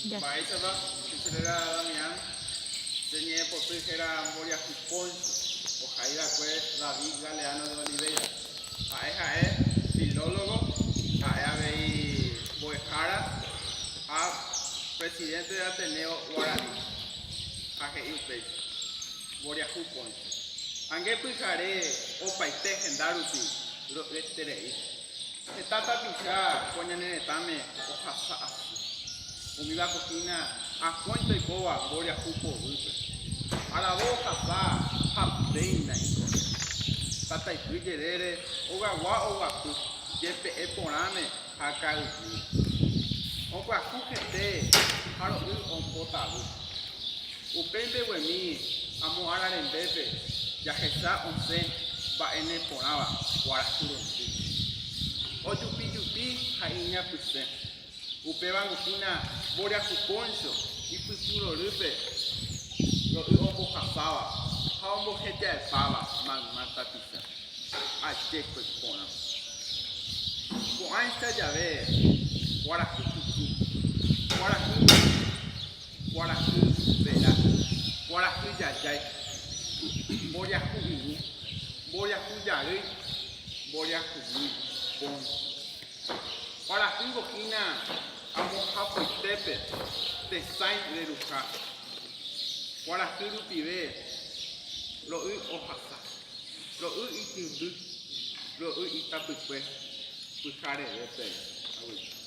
Mba'éichapa che réra Damián, che ñe'ẽpoty héra Mboriahu Poncho, ohai va'ekue David Galeano de Oliveira. Ha'e ha'e filólogo, ha'e avei mbo'ehára ha presidente de Ateneo Guarani. Ha he'i upéicha, Mboriahu Poncho. Ange pyhare opaite henda rupi ro'yeterei. Heta tapicha ko ñane retãme ohasa asy. Umíva ko hína akóinte oikóva mboriahu poguýpe. Aravo ohasa ha péina iko'ẽ. Tataipy jerére ogagua oguapy jepe'e porãme ha ka'yguy. Opyahu hete ha ro'y ombotavy. Upéi mbeguemi amo ára rembépe jahecha osẽ mba'e neporãva kuarahy rendy. Ojupi jupi ha iñapysẽ. Upévango hína mboriahu póncho ipytu rorýpe ro'y ombohasáva ha ombohetia'epáva mayma tapicha. Ajéko iporã. Ko'ãicha jave kuarahy pytũ, kuarahy Kuarahy vera, kuarahy jajái, mboriahu irũ, mboriahu jarýi, mboriahumi póncho. Kuarahývo hína amo hapoitépe tesãi reruha. Kuarahy rupive ro'y ohasa, ro'y itĩndy, ro'y itapykue pyhareve peve. Aguyje.